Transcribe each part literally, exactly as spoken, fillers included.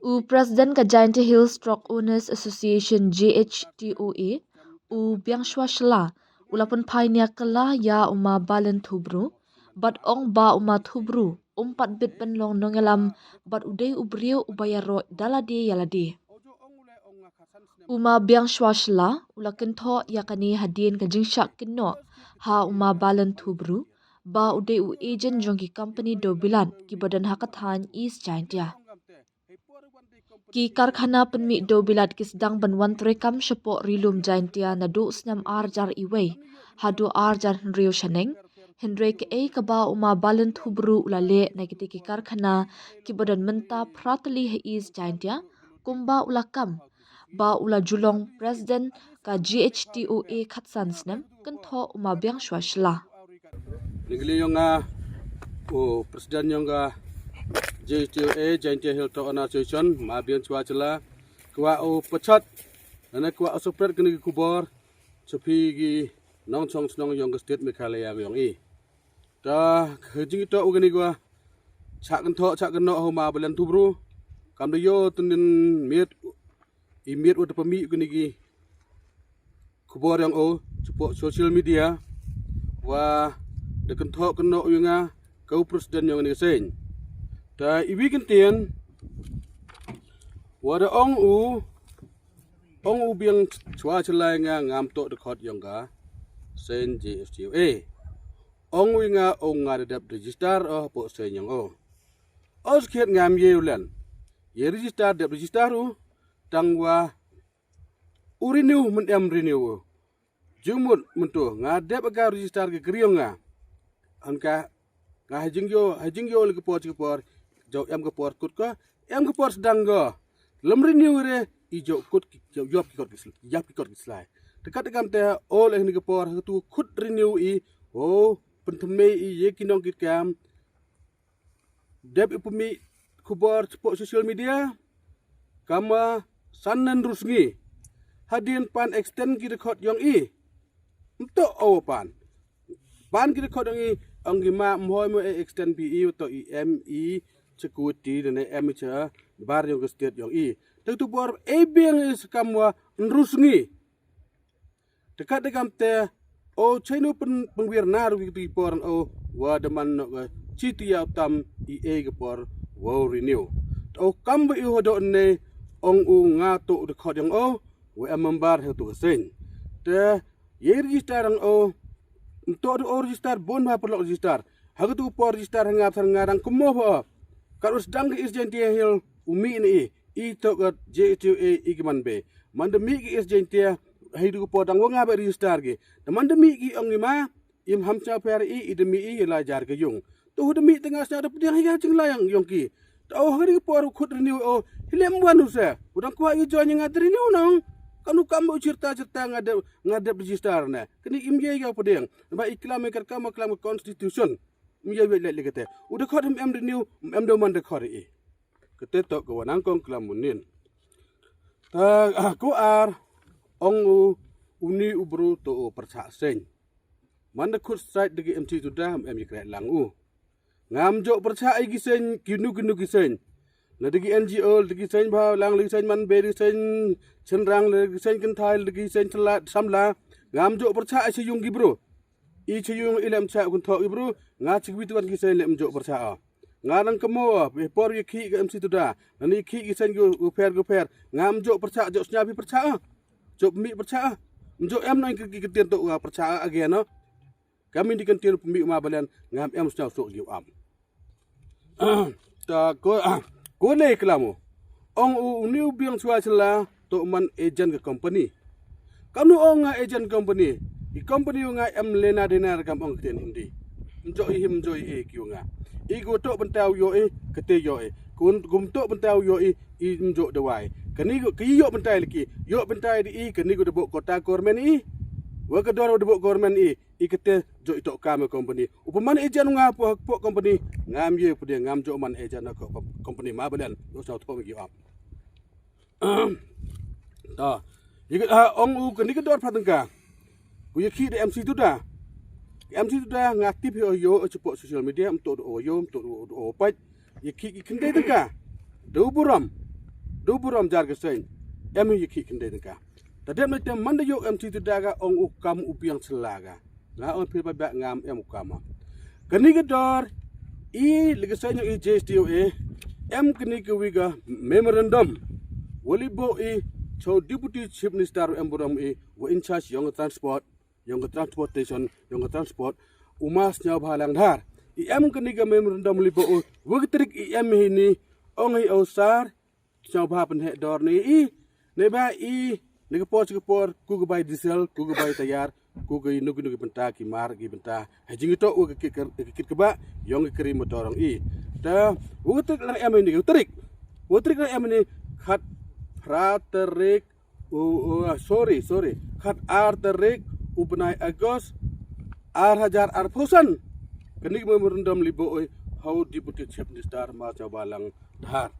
U President ka Jaintia Hills Truck Owners Association, J H T O A, u Biangshwa Shylla, u la pynphai nia kylla ïa u Ma Balen Thubru, bad ong ba u Ma Thubru um pat bit pynlong nongïalam, bad u dei u briew uba ïaroh da lade ïa lade. U Ma Biangshwa Shylla u la kynthoh ïa kane hadien ka jingshah kynnoh ha u Ma Balen Thubru, ba u dei u agent jong ki company dewbilat kiba don ha ka thaiñ East Jaintia. Ki karkhana pynmih dewbilat ki sdang ban wan treikam shapoh Ri Lum Jaintia naduh snem ar hajar wei haduh ar hajar hynriew shaneng. Hynrei kaei kaba u Ma Balen Thubru u la leh na kitei ki karkhana kiba don mynta phra tylli ha East Jaintia, kumba u la kam ba u la ju long President ka J H T O A khatsan snem, kynthoh u Ma Biangshwa Shylla. Ningli yong nga u President yong ka J H T O A, Jaintia Hills Truck Owners Association, Ma Biangshwa Shylla, kwah u pachat, nane kwah u spread kine ki khubor sha phi ki nongshong shnong yong ka state Meghalaya yong i. Ta ka jingïatoh u kane kwah shah kynthoh shah kynnoh ha u Ma Balen Thubru, kam da ïoh tynnin miet, i miet u da pynmih u kine ki khubor yong u shapoh social media, wa da kynthoh kynnoh u ïa nga ka u President yong kane ka seng. Ta iwi kyntien wa da ong u, ong u Biangshwa Shylla ïa nga, ngam toh dkhot yong ka seng J H T O A. Ong u ïa nga, ong nga da dep register o hapoh seng yong u. O skhet ngam ïa u len ïa register, dep register u, tang wa u renew, myn em renew u. Jingmut mynta nga dep ka register ka kri yong nga. Anka nga ha jingïoh, ha jingïoh le ka por chi ka por, jaw em ka por kut ka, em ka por sdang ka. Lem renew re i jaw kut ki, jaw ïap ki kot ki sl-, ïap ki kot ki slai. Te kat kam te o le ni ka por ha tu kut renew i, o pynthymmai i ïa ki nongkitkam. Dep i pynmih khubor shapoh social media kama san ne hynru sngi. Hadien pan extend ki dkhot yong i. Mto o pan. Pan ki dkhot yong i, ong ki ma mhoi mo e extend pi i, to i em i security ne em i cha bar yong ka state yong i. Te tu por e biang i skam wa hynru sngi. Te kat da kam te o chainu pyn-, pynwir na ruh ki tu i por o wa da man no ka chi tu ya tam i e ka por wa renew. Te o kam ba i hodo ne ong u nga tu dkhot yong o wa em member ha tu ka seng. Te ye register ang o, mto du o register, bon ha paralok register. Ha ka tu por register ha nga thar nga dang kmo ba o. Kat u sdang ka East Jaintia Hills u mih ne i, i to ka J H T O A i ki man be. Man da mih ki East Jaintia, ha i tu ka por dang wa nga ba register ki. Da man da mih ki ong i ma, im ham cha per i, i da mih i la jar ka yung. Tu hu da mih te nga sñiaw da pdiang hi ka jingla yong, yong ki. Ta o ha ka ri ka por u khut renew o, hi lem wan u se. U dang kwah i join nga da renew nong. Kan u kam u chirta chirta nga dep, nga dep register ne. Kani im ye ya pdiang. Ba i klam i kar kam klam constitution. Im ye wet le le kate. U da khot im em renew, im em da man da khot i. Kate to ka wanang kong klam unin. Ta ah, ko ar ong u uni u bru to u persa seng. Man da khut sait da ki M C Tuda, em i kret lang u. Ngam jok persa ai ki seng, ki nu ki nu ki seng. La da ki N G O, la da ki seng ba lang, la ki seng man be, la ki seng cenrang, la ki seng kenthai, la ki seng samla. Ngam jok persa ai seyung ki bru. I seyung i lem cha kun thok i bru, nga chik wit wan ki seng lem jok persa a. Nga nang kamo, be por ye ki ka M C Tuda. Nani ki ki seng gu, gu per, gu per. Ngam jok persa, jok sñiaw pi persa a. Jok mi persa a. Jok em nang ki ki tien to nga persa a again no. Kami di kan tien pi mi ma balen ngam em sñiaw sok yu am. Ta ko, ko ne klamo. Ong u ni u biang sua sela to man agent ka company. Kam nu ong nga agent company. I company nga em lena dena kam ong ktien Hindi. Mjo i him mjo i e kiu nga. I go to bentau yo i kete yo i. Kun gum to bentau yo i i mjo dawai. Kani go ki yo bentai leki. Yo bentai di i kani go debo kota kormen i. Wa ka doro debo kormen i. I kete jo i to kame company. Upaman agent nga po po company. Ngam ye pede ngam jo man agent ko company ma belen. Yo sa to yo am. Ta. Ika ha ong u kani ka dor pha tengka. U ya ki da M C Tuda. M C Tuda nga tip yo yo chepo social media mto do yo mto do o paj. Ya ki ki kende tengka. Do buram. Dewburom jar ka seng, em hi ïa ki khyndai tyngka. Ta dep na te man da ïoh em chi tu da ka ong u kam u biang sla ka. Nga ong phi ba ba ngam em u kam. Kani ka dor i le ka seng i J S T O A, em kani ka wi ka memorandum. Wali bo i cho Deputy Chief Minister em burom i wa in charge yong transport, yong ka transportation, yong ka transport, u ma Sniawbhalang Dhar. I em kani ka memorandum li bo u, wa ka trik i em hi ni, ong hi o sar, Sniawbha pynheh dor ni i, ne ba i, ne ka por chi ka por, ku ka bai diesel, ku ka bai tayar, ku ka i nuki nuki bynta, ki mar, ki bynta. Ha jing ito u ka kit ka, ka kit ka ba, yong ka kri motor ong i. Ta, u ka trik lang em ni, u trik. U trik lang em ni, khat phra tarik, u, u, ah, sorry, sorry. Khat ar tarik, u bnai August, ar hajar arphew san. Kani ka memorandum li bo oi, hau Deputy Chief Minister, ma Sniawbhalang Dhar.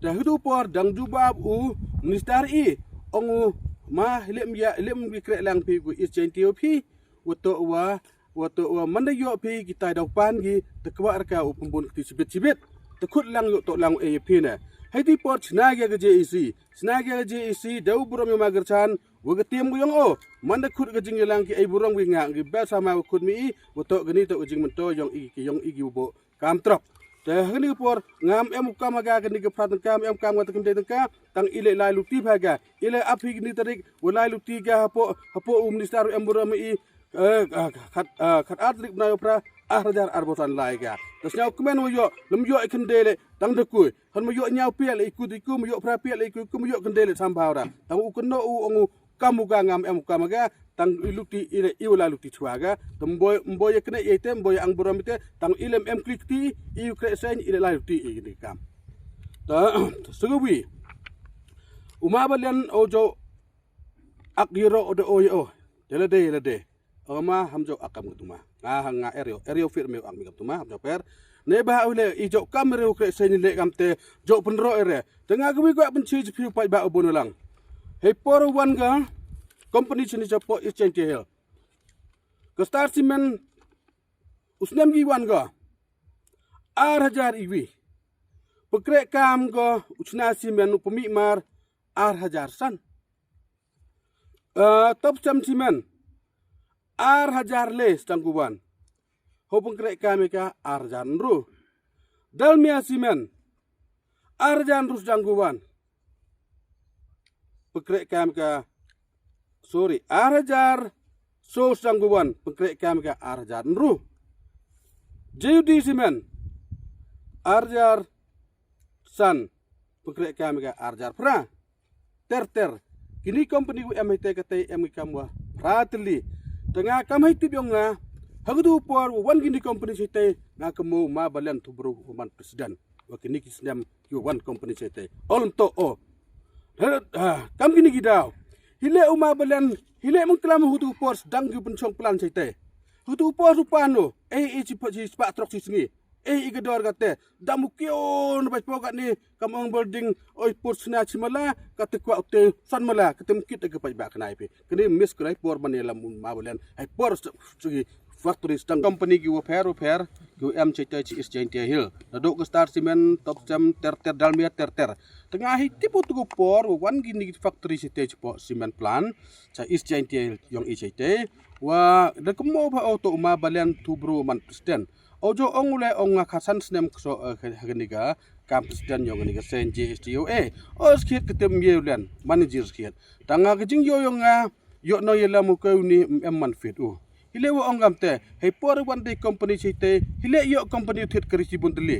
Te ha tu por dang jubab u minister i, ong u ma hi lem ïa, hi lem ïa kreh lang phi ku East Jaintia phi, wa to wa, wa to wa man da ïoh phi kita daw pan ki, te kwah ra ka u pynbun kti chibit chibit. Te khut lang ïoh to lang u ei phi ne. Ha tu por chna ïa ka J A C, chna ïa ka J A C, daw burom ïa ma Gerchan, wa ka tiam ku yong o. Man da khut ka jingïalang ki ei burom ki nga, ki ba sama wa khut mi i, wa to kani to ka jingmynto yong i, ki yong i ki u bo kam trok. Te ha kani ka por, ngam em u kam ha ka kani ka phra tyngka, em kam nga te khyndai tyngka, tang i le lai luti pha ka. I le ap hi kani tarik, wa lai luti ka hapo, hapo u minister em burom i, eh, ah, khat, ah, khat ar tarik bnai phra, ar hajar arphew san lai ka. Te sniaw kmen wa ïoh, lem ïoh i khyndai le, tang da kui. Han ma ïoh ñiaw pia le i ku di ku, ma ïoh phra pia le i ku, ku ma ïoh khyndai le sam bhaw ra. Tang u kynnoh u ong u, kam u ka ngam em u kam ka, tang i luti i le i u la luti chwa ka, tang mboi, mboi ïa kne ïa te, mboi ïa ang burom ïa te, tang i lem em klik ti, i u kreh seng, i le la luti i kne kam. Ta, sngewbha. U ma Balian o jo, ak ïa ro o de o ïa o. De la de, la de. O ma ham jo ak kam tu ma. Nga ha nga erio, erio fir me ak mi kam tu ma, ham jo per. Ne ba u le, i jo kam erio kreh seng le kam te, jo pynro ere. Te nga ka wi kwah pynchi chi phi u paidbah u bun u lang. Hei por wan ka company chini chapoh East Jaintia Hills. Ka Star Cement u snem ki wan ka ar hajar i wi. Pynkreh kam ka u China Cement u pynmih mar ar hajar san. Eh, Top Cem Cement ar hajar le sdang ku wan. Ho pynkreh kam ïa ka ar hajar ynru. Dalmia Cement ar hajar ynru sdang ku wan. Pynkreh kam ïa ka, sorry, ar hajar so sdang ku wan. Pynkreh kam ïa ka ar hajar ynru. J U D Cement ar hajar san. Pynkreh kam ïa ka ar hajar phra. Ter ter. Kini company wa em hei te ka te em ki kam wa phra tylli. Te nga kam hei tip yong nga. Ha ka tu por wa wan kini company hei te nga ka mo ma Balian Thubru wa man president. Wa kini ki snem ki wa wan company hei te. Ol to o. Her, ah, kam kini ki daw. Hi le u ma Balian, hi le mung klam ha ka tu por sdang ki pynchong plan hei te. Ha ka tu por u pan o. Ei, ei, chi pa, chi pa trok chi sngi. Ei, i ka dor ka te. Dam u kio na bai po ka ni, kam ong building, oi pur sna chi mala, ka te kwah te san mala, ka te mkit ka pai ba ka nai pi. Ka ni mis ka nai por ban ïalam un ma Balian. Ai por s-, s-, factory stang company ki wa pher, wa pher, ki wa em chai te chi East Jaintia Hills. Na do ka Star Cement, Top Cem, ter ter, Dalmia ter ter. Tengah hi tipo tu ko por, wa wan ki ni factory chi te chi po cement plant, cha East Jaintia Hills, yong i chai te. Wa, da kemo ba o to ma Balian Thubru man president. O jo ong u le ong nga khatsan snem kso, eh, ha kani ka kam president yong kani ka seng J S T O A. O skhiet ka tem ye u len, manager skhiet. Tang nga ka jingïoh yong nga, ïoh nongïalam u keu ni em man fit u. Hi le wa ong kam te, hei por wan dei company chi te, hi le ïoh company u thied kari chi bun tylli.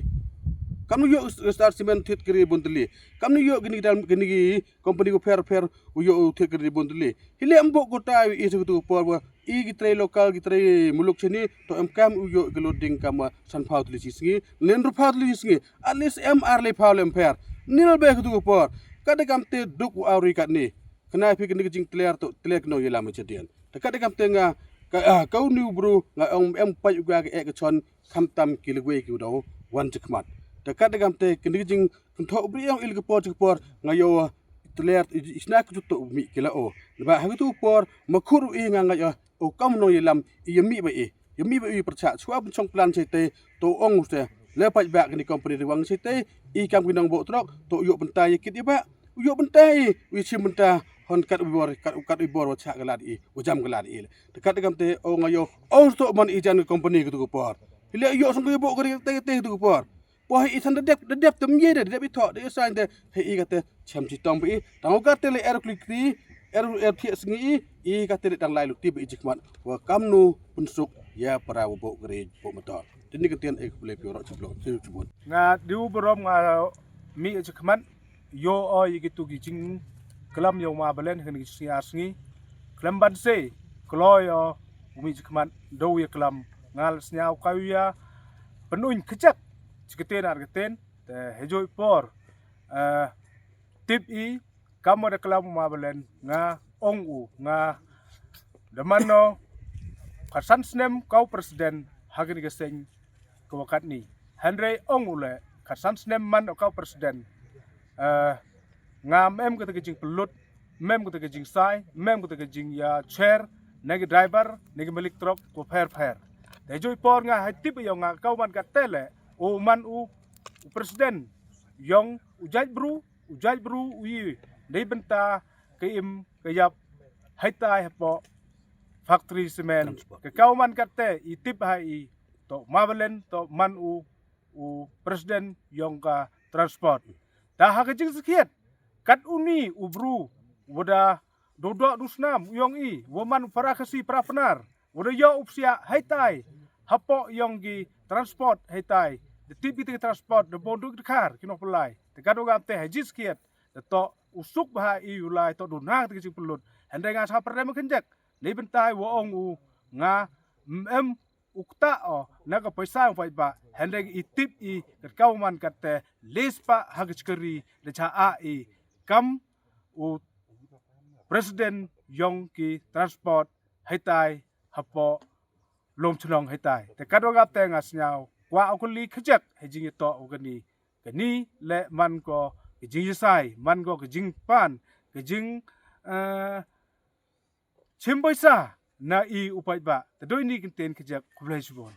Kam nu ïoh Star Cement thied kari bun tylli. Kam nu ïoh kani ka dal, kani ki company ko pher pher u ïoh u thied kari bun tylli. Hi le mbo ko ta i sa ka tu por wa i ki trei local, ki trei muluk chini, to em kam u ïoh ka loading kam wa san phaw tylli chi sngi, nen ru phaw tylli chi sngi, at least em ar le phaw le em pher. Nil be ka tu por. Ka de kam te duk u awri kat ni. Kena phi kani ka jingtler to, tler kano ïalam chadian. Te ka de kam te nga, ka, ah, ka u ni u bru, nga ong em pai u ga ka ek ka chon, khamtam ki lagwei ki u daw wan chi khmat. Te ka de kam te kani ka jing, kynthoh u bri ong i le ka por chi ka por, nga ïoh, tler, i, i sna ka jut to u mi ki la o. Naba ha ka tu por, ma khur u i nga nga ïoh, o kam nongïalam, i ïa mi ba i, ïa mi ba i pyrchah, chwa pynchong plan chai te, to ong u te, le pait ba kani company ri wang chai te, i kam ki nong bo trok, to ïoh pynta ïa kit ïa ba, u ïoh bynta i, u ïa shim bynta hon kat u bor, kat kat u bor wa chah ka lad i, wa jam ka lad i. Te kat kam te o nga ïoh o to man i jan ka company ka tu ka por. Hi le ïoh song ka ïoh bo ka ri te te tu ka por. Po hi i san da dep da dep te mye de da dep i tho de i san de hi i kate chem chi tong ba i tang ka te le er klik ti er er thiah sngi i i kate le tang lai luk ti ba i jikmat wa kam nu pynsuk ïa para wa bo ka ri bo motor. Te ni ka tian e ka pule pio ro chi blo chi chi bun. Nga diu berom nga mi e jikmat ïoh o ïa ki tu ki jingklam ïa u ma balen kane ki sngi ar sngi. Klam ban se kloi o u mi jikmat do ïa klam ngal sñiaw ka ïa penuñ kejak chi keten ar keten te hejoi por eh, tip i kam wa da klam u ma balen nga ong u nga da man no ka san snem kau president ha kane ka seng ka wakat ni. Hynrei ong u le ka san snem man o kau president eh, nga mem kata ka jingpelut mem kata ka jingsai mem kata ka jingïa chair na ki driver na ki malik truck ko pher pher. Te joi por nga hai tip ïa nga kau man ka tele o man u u president yong u jait bru u jait bru u yi dei bynta ka im ka yap hai tai hapo factory cement ka kau man ka te i tip hai i to ma balen to man u u president yong ka transport. Ta ha ka jingsakhiat kat uni u bru wada do do du snam u yong i wa man u para khasi para pnar wada yo u psia hai tai hapo yong ki transport hai tai de tip ki te transport de bondu ki khar ki no pelai te kat u gam te ha jiskhiat de to u suk ba ha i u lai to du na te ki jingpelut hande nga sa perdem khenjek nei bentai wa ong u nga em u kta o na ka paisa u paidbah hynrei i tip i kat kau man kat te les pa ha ka chkari da cha a i kam u president yong ki transport haitai hapo lom chnong haitai te kat wa gap te nga sñiaw kwa u kuli khajak ha jing ito u kani kani le man ko ka jing yasai man ko ka jing pan ka jing eh, chim paisa na i u paidbah te doi ni kinten khajak khublei chibon.